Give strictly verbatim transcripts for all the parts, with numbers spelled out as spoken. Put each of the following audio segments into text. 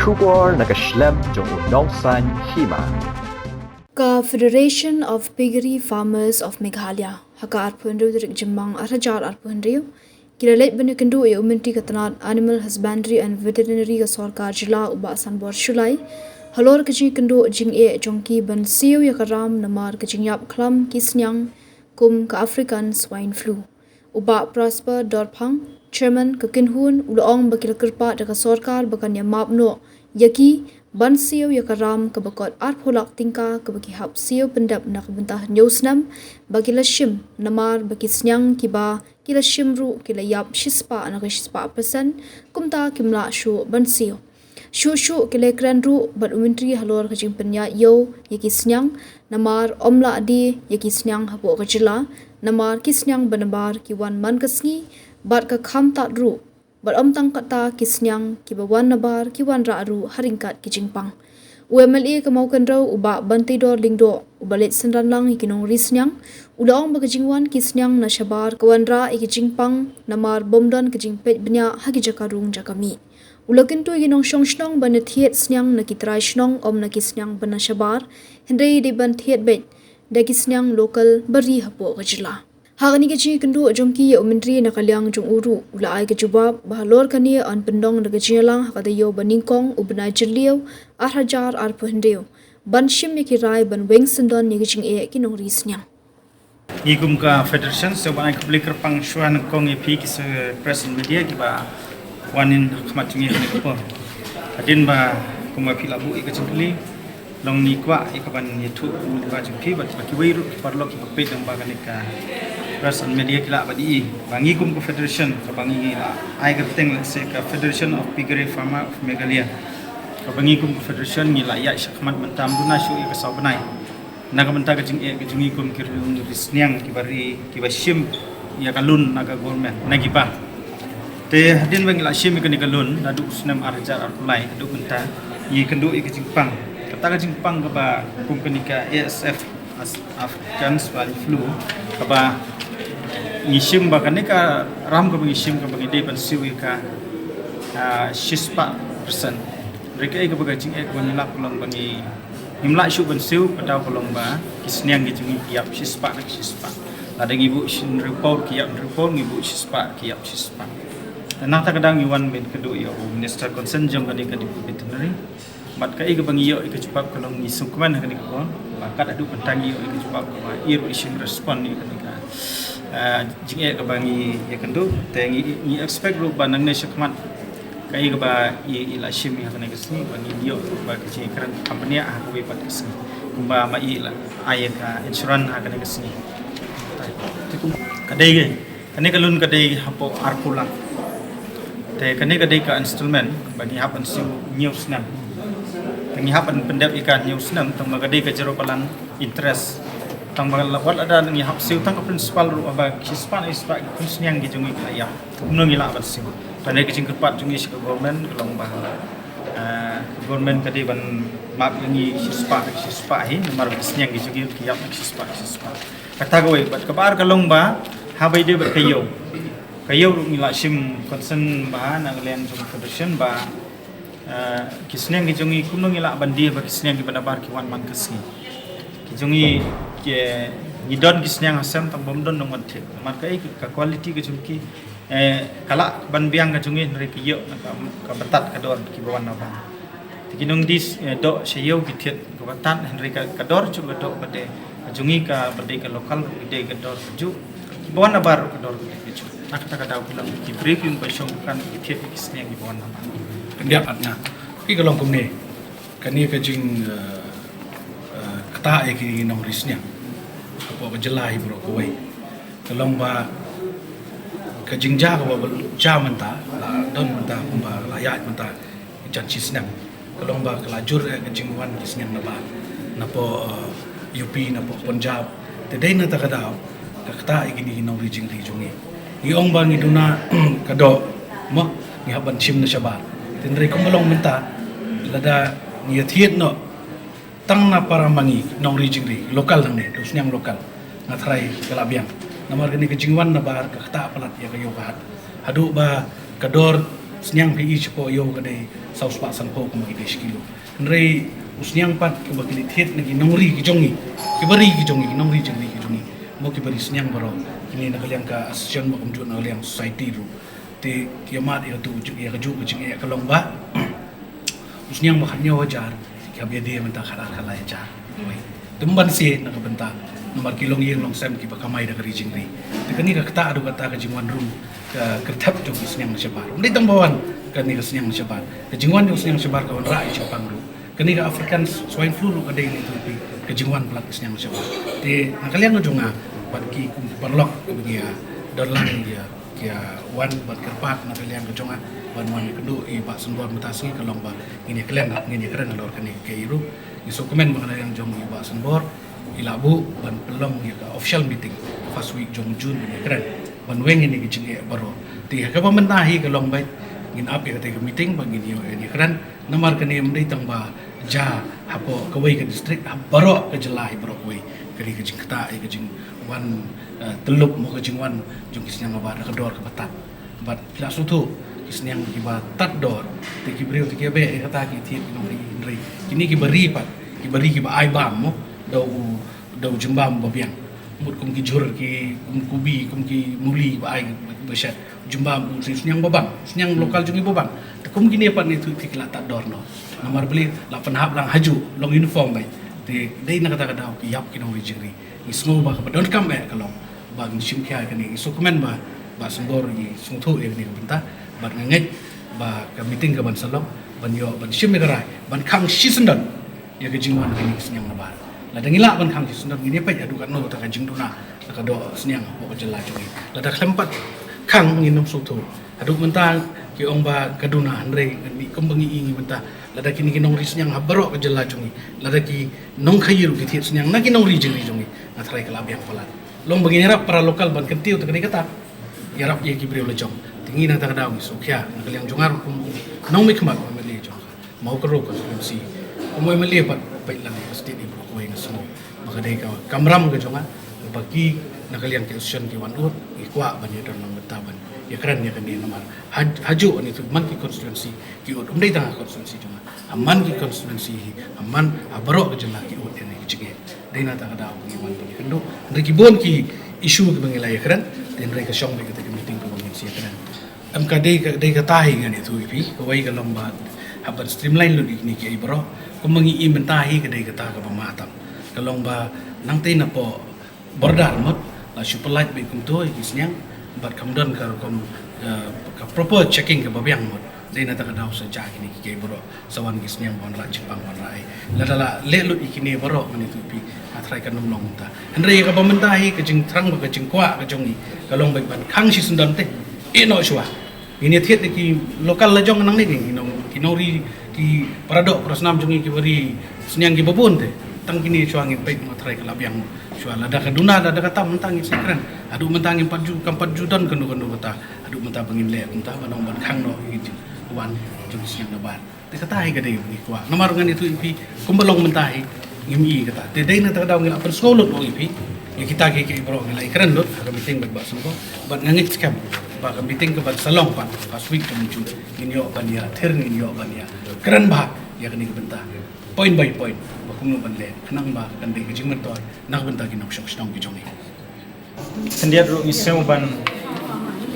Khubor na ka shlem jong u nongsan hima. Ka Federation of Piggery Farmers of Meghalaya, ha ka arphew hynriew tarik Jymmang arhajar arphew hynriew, ki la leit ban ïakynduh ïa u Myntri ka tnad Animal Husbandry and Veterinary ka sorkar jylla u Bah Sanbor Shullai, halor ka jingkynduh jingeh jong ki ban siew ïa ka ram namar ka jingïap khlam ki sniang kum ka African Swine Flu. U Bah Prosper Dorphang, Chairman ka kynhun, u la ong ba ki la kyrpad da ka sorkar ba kan ïa map noh ïa ki ban siew ïa ka ram kaba kot arphew lak tyngka kaba ki hap siew pyndep na ka bynta hynñiew snem ba ki la shim, namar ba ki sniang kiba ki la shim ruh ki la ïap shispah na ka shispah percent, kumta kim lah shuh ban siew. Shuh shuh ki la kren ruh bad u Myntri halor ka jingpynïaid ïew ïa ki sniang, namar ym lah die ïa ki sniang hapoh ka jylla, namar ki sniang ba nabar ki wan man ka sngi bad ka kham tad ruh, bad ym tang kata, ki sniang kiba wan nabar ki wanrah ruh ha ryngkat ki jingpang. U MLA ka Mawkynrew u Bah Banteidor Lyngdoh, uba leit synran lang ïa ki nongri sniang, u la ong ba ka jingwan ki sniang na shabar ka wanrah ïa ki jingpang namar bym don ka jingpeit bniah ha ki jaka rung jaka mih. U la kyntu ïa ki nongshong shnong ban ïa thied sniang na ki trai shnong, ym na ki sniang ba na shabar, hynrei dei ban thied beit da ki sniang local ba ri hapoh ka jylla. Ha kane ka jingïakynduh jong ki ïa u Myntri, na ka liang jong u ruh u la ai ka jubab ba halor kane yn pynlong da ka jingïalang ha ka taïew ba nyngkong u bnai Jylliew arhajar arphew hynriew ban shim ïa ki rai ban weng syndon ïa ka jingeh ki nongri sniang. Ngi kum ka federation sa ban ai khublei kyrpang shuwa nyngkong ïa phi ki sa press and media kiba wan ha khmat jong ngi ha kane ka por. Hadien ba kumba phi la buh ïa ka jingkylli, long ngi kwah ïa ka ban ïathuh ïa ka jong phi bad ba kiwei ruh ki paralok kiba peit lyngba kane ka press and media ki lah ban ïohi ba ngi kum ka federation kaba ngi la ai kyrteng lehse ka Federation of Piggery Farmer of Meghalaya, kaba ngi kum ka federation ngi la ïaid shakhmat mynta ym duna shuh ïa ka saw bnai na ka bynta ka jingeh ka jong ngi kum ki nongri sniang kiba ri kiba shim ïa ka loan na ka government na ki bank. Te hadien ba ngi la shim ïa kane ka loan naduh u snem arhajar arphew lai haduh mynta, ngi kynduh ïa ka jingpang. Kata ka jingpang kaba kum kane ka ASF, As-, African Swine Flu, kaba ngi shim ba kane ka ram kaba ngi shim kaba ngi dei ban siew ïa ka, ah, shispah percent. Hynrei kaei kaba ka jingeh kaba ngi lap ka long ba ngi ngim lah shuh ban siew, ka daw ka long ba ki sniang ki jong ngi ki ïap shispah da shispah. Lada ngi buh hynriewphew ki ïap hynriewphew, ngi buh shispah ki ïap shispah. Te na kata ka daw ngi wan ban kynduh ïa u minister concern jong kane ka Deputy Veterinary. Bad kaei kaba ngi ïoh ïa ka jubab ka long ngi sngewkmen ha kane ka por ba kat haduh mynta ngi ïoh ïa ka jubab kaba i ruh i shim respond ïa kane ka, ah, jingeh kaba ngi ïakynduh. Te ngi, ngi expect ruh ba nangne shakhmat kaei kaba i, i la shim ïa kane ka sngi ba ngin ïoh ba ka jingkren kam bniah ha kawei pat ka sngi. Kumba ma i la ai ïa ka insurance ha kane ka sngi. Te kum ka dei kane ka loan ka dei hapoh arphew lak. Te kane ka dei ka installment ba ngi hap ban siew hynñiew snem. Te ngi hap ban pyndep ïa ka hynñiew snem tang ba ka dei ka zero balance interest. Tang ba la wat lada ngi hap siew tang ka principal ruh ba shispah shispah ki khun sniang ki jong ngi ki la ïap. Kumno ngi lah ban siew? Te kane ka jingkyrpad jong ngi sha ka government ka long ba, eh, government ka dei ban map ïa ngi shispah shispah hi namar ba ki sniang ki jong ngi ki ïap shispah shispah. Kata kawei bad kaba ar ka long ba haba ïadei bad ka ïew. Ka ïew ruh ngi la shim concern ba na ka liang jong federation ba, eh, ki sniang ki jong ngi kumno ngi lah ban die ba ki sniang kiba nabar ki wan man ka sngi. Ki jong ngi ki, ngi don ki sniang ha sem tang bym don nongwan thied. Namar kaei ka quality ka jong ki, eh, ka lah ban biang ka jong ngi hynrei ka ïoh na ka, ka batat ka dor kiba wan nabar. Te ki nongdie, eh, doh sha ïew ki thied kaba tad hynrei ka, ka dor jong ka doh ba dei ka jong ngi kaba dei ka local ruh ki dei ka dor kajuh. Kiba wan nabar ruh ka dor ka dei kajuh. Na kata ka daw ki long ki briew ki ym ba shong dukan ki thied ki sniang kiba wan nabar. Khyndiat pat nga. Ki ka long kumne. Kane ka jing, eh, eh, ktah ïa ki nongri sniang hapoh ka jylla hi baroh kawei. Ka long ba ka jingjia kaba jia mynta la don mynta kumba la ïaid mynta jan shisnem. Ka long ba ka la jur eh ka jingwan ki sniang nabar napoh, eh, U P, napoh Punjab. Te dei na kata ka daw ka ktah ïa kine ki nongri jingri jong ngi. Ngi ong ba ngi duna ka doh mo ngi hap ban shim na shabar. Te hynrei kumba long mynta lada ngi ïathied noh tang na para ma ngi nongri jingri local nangne, to sniang local. Nga tharai ka la biang. Namar kane ka jingwan nabar ka ktah palat ïa ka ïew ka hat. Haduh ba ka dor Sniang phi i shapoh ïew ka dei saw spah sanphew kumba ki dei shi kilo. Hynrei u sniang pat kiba ki leit thied na ki nongri ki jong ngi, kiba ri ki jong ngi, ki nongri jingri ki jong ngi, mo kiba ri sniang baroh. Kine na ka liang ka association ba kumjuh na ka liang society ruh. Te ki ïa mad ïa ka tu, ïa ka juh ka jingeh ka long ba u sniang ba khathynñiew hajar ki hap ïadie mynta khatar khatlai hajar. Te ym ban sie na ka bynta namar ki long ïing long sem kiba kamai da ka ri jingri. Te kane ka ktah haduh katta ka jingwan rung ka kyrthep jong ki sniang na shabar. Ym dei tang ba wan kane ka sniang na shabar, ka jingwan jong sniang na shabar ka wanrah ïa jingpang ruh. Kane ka African swine flu ruh ka dei ne tu pi ka jingwan palat ka sniang na shabar. Te na ka liang ka jong nga bad ki kum ki paralok kiba ngi ïa don lang ïa ki ïa wan bad kyrpad na ka liang ka jong nga ban wan ïakynduh ïa i Bah Sanbor mynta sngi ka long ba ngin ïa kren, ngin ïa kren halor kane ka ïa ruh. Ngi sngewkmen ba ka liang jong i Bah Sanbor i la buh ban pynlong ïa ka official meeting first week jong June ban ïa kren, ban weng ïa kine ki jingeh baroh. Te ha kaba mynta hi ka long ba ngin ap ïa kata ka meeting ba ngin ïa, ïa kren. Namar kane ym dei tang ba jia hapoh kawei ka district, ha baroh ka jylla hi baroh kawei. Ka dei ka jingktah ïa ka jingwan, eh, tyllup mo ka jingwan jong ki sniang nabar da ka dor kaba tad. Bad phi la sngewthuh ki sniang kiba tad dor, te ki briew te ki ïa beh ïa kata ki thied ki nongri, hynrei kine kiba ri pat, kiba ri kiba ai bam mo da u, da u jingbam ba biang. Mut kum ki jhur, ki kum kubi, kum ki muli ba ai ba shet. Jingbam u sniang ba bang, sniang lokal jong ngi ba bang. Te kum kine pat ne tu ki la tad dor noh. Namar balei, la pynhap lang hajuh, long uniform beit. Te dei na kata ka daw ki ïap ki nongri jingri. Ngi sngew ba kaba donkam eh ka long ba ngin shim khia ïa kane. Ngi sngewkmen ba Bah Sanbor i sngewthuh ïa kane ka bynta bad nga ngeit ba ka meeting ka ban sa long ban ïoh ban shim ïa ka rai ban khang shisyndon ïa ka jingwan kine ki sniang nabar. Lada ngi lah ban khang shisyndon, ngin ïa peit haduh katno kata ka jingduna ka doh sniang hapoh ka jylla jong ngi. Lada khlem pat khang, ngin ym sngewthuh. Haduh mynta ki ong ba ka duna, hynrei ngi, kumba ngi i ngi mynta, lada kine ki nongri sniang ha baroh ka jylla jong ngi, lada ki nongkhaïi ruh ki thied sniang na ki nongri jingri jong ngi, nga tharai ka la biang palat. Long ba ngin ïarap para local ban kyntiew te ka dei kata. Ïarap ïa ki briew la jong. Te ngi na kata ka daw ngi sngewkhia na ka liang jong nga ruh kum u nongmihkhmat u MLA jong ka Mawkynrew constituency, kum u MLA pat peit lane ka state i baroh kawei, nga sngew ba ka dei ka kamram ka jong nga ba ki na ka liang ki association ki wan ud, ki kwah ban ïa don nang bynta ban ïa kren ïa kane namar haj-, hajuh ne tu man ki constituency ki ud, ym dei tang ha constituency jong nga, ha man ki constituency hi, ha man ha baroh ka jylla ki ud ïa kane ka jingeh. Dei na kata ka daw ba ngi wan ban ïakynduh. Hynrei ki bun ki issue kiba ngi la ïakren, te hynrei ka shong beit kata ka meeting kaba ngin sa ïakren. Em, ka dei, ka dei kata hi ngan ïathuh ïa phi, kawei ka long ba hap ban streamline lut ïa kine kiei baroh. Kumba ngi i mynta hi ka dei kata kaba ma tam. Ka long ba nangtei napoh border mut la shu pyllait beit kumto ïa ki sniang bad kam don ka rukom, eh, ka proper checking kaba biang mut. Dei na kata ka daw sa jia kine kiei baroh. Sa wan ki sniang ban rah jingpang ban rah ai. Lada la leh lut ïa kine baroh ngan ïathuh ïa phi, nga tharai kan ym long mynta. Hynrei ïa kaba mynta hi ka jingthrang bad ka jingkwah ka jong ngi ka long beit ban khang shisyndon te. Ïeh noh shuwa. Ngin ïa thied ïa ki local la jong nangne, ki nong, ki nongri, ki para doh para snam jong ngi kiba ri sniang kiba bun te. Tang kine shuwa ngin peit, nga tharai ka la biang shuwa. Lada ka duna, lada ka tam mynta ngin sa kren. Haduh mynta ngim pat ju, kam pat ju don kano kano kata. Haduh mynta ba ngin leh kumta ban ong ban khang noh ïa ki jingwan jong ki sniang nabar. Te kata hi ka dei ba ngi kwah. Namar ngan ïathuh ïa phi, kumba long mynta hi ngim i kata. Te dei na kata ka daw ngi la pynsngew lut ïa phi, ïa kita kiei kiei baroh ngi la ïakren lut ha ka meeting bad Bah Sanbor. Bad nga ngeit skhem ba ka meeting ka ban sa long pat first week jong June, ngin ïoh ban ïa thir, ngin ïoh ban ïa kren bha ïa kane ka bynta point by point ba kumno ban leh khnang ba kan dei ka jingmyntoi na ka bynta ki nongshong shnong ki jong ngi. Khyndiat ruh ngi sngew ban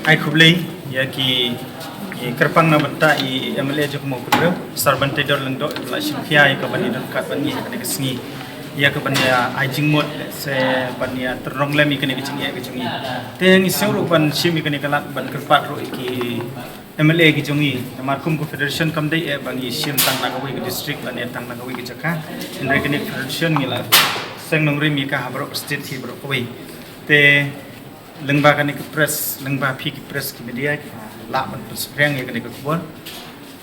ai khublei ïa ki, ki kyrpang na bynta i MLA jong ka Mawkynrew, Sir Banteidor Lyngdoh, la shim khia ïa ka ban ïa don kat ban ïa kane ka sngi, ïa ka ban ïa ai jingmut, se ban ïa tyrnong lem ïa kane ka jingïa ka jong ngi. Te ngi sngew ruh ban shim ïa kane ka lad ban kyrpad ruh ïa ki MLA ki jong ngi, namar kum ka federation kam dei eh ba ngi shim tang na kawei ka district lane tang na kawei ka jaka. Hynrei kane ka federation ngi la seng nongrim ïa ka ha baroh ka state hi baroh kawei. Te lyngba kane ka press, lyngba phi ki press ki media ki lah ban pynsaphriang ïa kane ka khubor.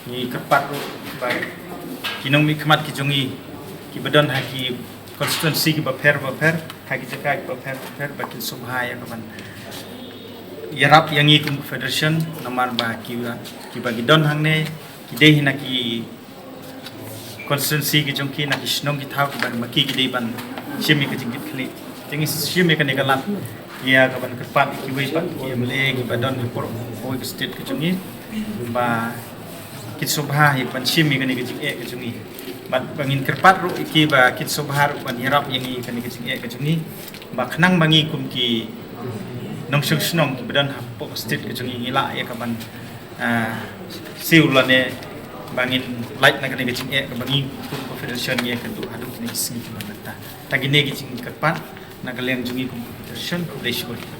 Ngi kyrpad ruh ba ki nongmihkhmat ki jong ngi kiba don ha ki constituency kiba pher ba pher, ha ki jaka kiba pher ba pher, ba kin sngewbha ïa ka ban ïarap ïa ngi kum ka federation, namar ba kiba, kiba ki don hangne ki dei hi na ki constituency ki jong ki, na ki shnong ki thaw kiba ma ki ki dei ban shim ïa ka jingkitkhlieh. Te ngi shim ïa kane ka lad ïa ka ban kyrpad ïa kiwei pat ki MLA kiba don ha baroh kawei ka state ka jong ngi. ba kin sngewbha ïa ka ban shim ïa kane ka jingeh ka jong ngi. Bad ba ngin kyrpad ruh ïa ki ba kin sngewbha ruh ban ïarap ïa ngi kane ka jingeh ka jong ngi. Ba khnang ba ngi kum ki nongshong shnong ki ba don hapoh state ka jong ngi ngi lah ïa ka ban, ah, siew lane ba ngin lait na kane ka jingeh ka ba ngi kum ka federation ngi ïa ka duh haduh kine ki sngi ki ba mynta. Ta kine ki jingkyrpad na ka liang jong ngi kum ka federation. Khublei shibun.